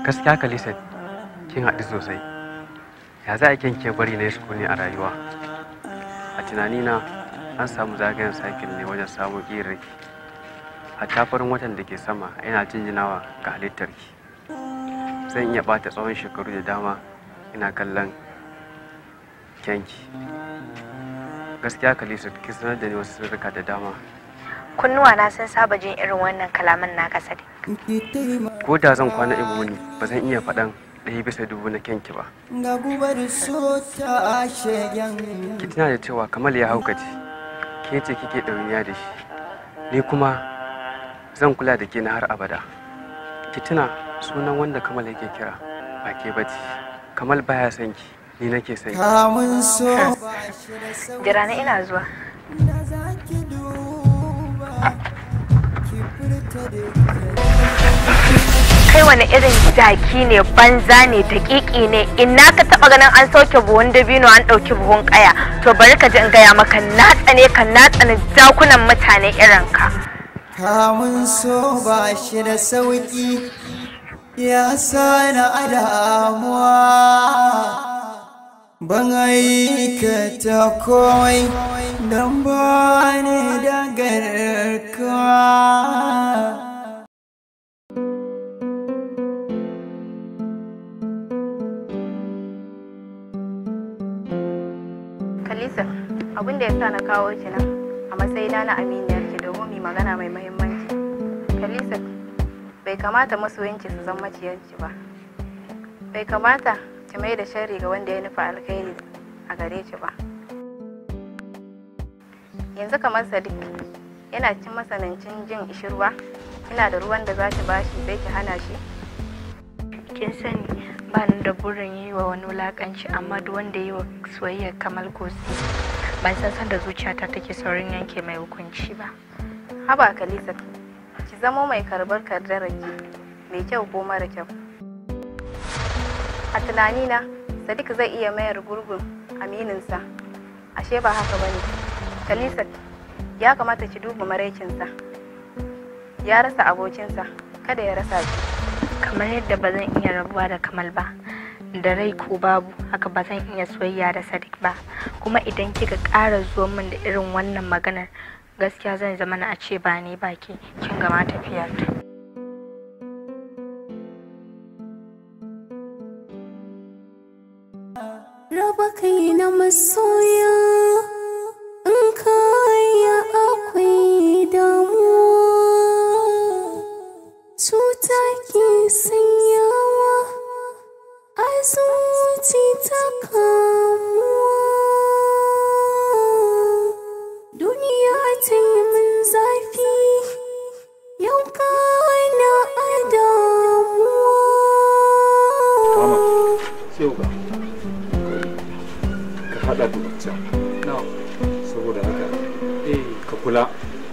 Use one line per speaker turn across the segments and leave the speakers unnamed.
Gaskiya Kalisa kin haɗu sosai. Ya za a ke bari na yi sukuni a rayuwa? A tunanina an samu zagayen sakin ne wajen samun ƙirarki. Hatta farin watan da ke sama yana jinjinawa ga halittarki. Zan iya ɓata tsawon shekaru da dama ina kallon kyanki. Gaskiya Kalisa kin sanar da ni wasu sirrika da dama.
Kunnuwa na sun saba jin irin wannan kalaman naka Sadiq.
Ko da zan kwana in wuni ba zan iya faɗan 1 bisa 1000 na kyanki ba. Ki tuna da cewa Kamal ya haukace, ke ce kike ɗawainiya da shi, ni kuma zan kula da ke na har abada. Ki tuna sunan wanda Kamal yake kira ba ke bace. Kamal baya son ki, ni nake son ki.
Jira na ina zuwa. Kai wani irin jaki ne, banza ne, daƙiƙi ne? Ina ka taɓa ganin an sauke buhun dabino an ɗauki buhun ƙaya? To bari ka ji in gaya maka, na tsane ka, na tsane jakunan mutane irin ka.
Kamun so ba shi da sauƙi, ya sani a damuwa. Ban aikata komai don ba ni da garkuwa.
Kalisa, abin da ya sa na kawo ki nan a matsayina na aminiyar ki domin mu magana mai muhimmanci. Kalisa, bai kamata masoyinki su zama maciyanki ba. Bai kamata ki mai da sharri ga wanda ya nufa alkhairi a gare ki ba. Yanzu kamar Sadiq yana cin masanancin jin ishirwa, kina da ruwan da za ki bashi sai ki hana shi.
Kin sani ba ni da burin yi wa wani wulakanci, amma duk wanda yi wa soyayyar Kamal Kosi, ban san sanda zuciyata take saurin yanke mai hukunci ba.
Haba Kalisa, ki zamo mai karbar kaddararki, mai kyau ko mara kyau. A tunanina, Sadiq zai iya mayar gurgun amininsa. Ashe ba haka bane. Kalisa, ya kamata ki duba maraicinsa. Ya rasa abokinsa, kada ya rasa ki.
Kamar yadda ba zan iya rabuwa da Kamal ba da rai ko babu, haka ba zan iya soyayya da Sadiq ba. Kuma idan kika ƙara zuwa min da irin wannan maganar, gaskiya zan zama na a ce ba ni ba ke. Kin gama tafiyar ta.
Raba kai na masoya in kaya akwai damuwa, cuta ke sanyawa a zuci ta kamuwa. Duniya ta yi min zafi, yau kana a damuwa.
Sai ka ka hada da wancan. Saboda haka ka kula.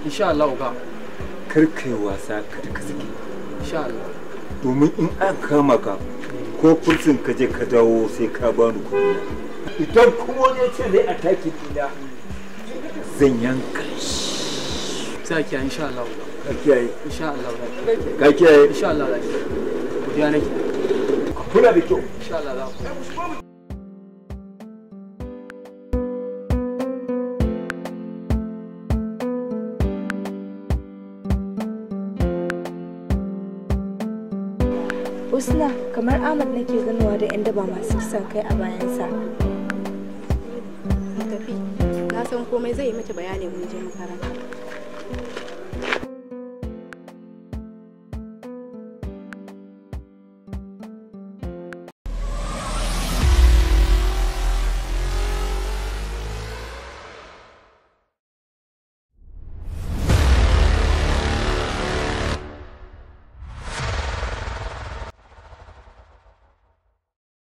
Insha Allah, uga.
Kar ka yi wasa, ka ka sake.
Insha Allah.
Domin in an kama ka ko kursin ka je ka dawo, sai ka bani kuɗi. Idan kuma wani ya ce zai ataki dina, zan yanka shi.
Sai kiyaye, insha Allah, uga.
Ka kiyaye.
Insha Allah.
Ka kiyaye.
Insha Allah za ki. Godiya nake.
Ka kula da kyau.
Insha Allah za ku.
Usna, kamar Ahmad nake ganowa da 'yan daba masu kisan kai a bayansa.
Mu tafi. Na san komai zai yi miki bayani mun je makaranta.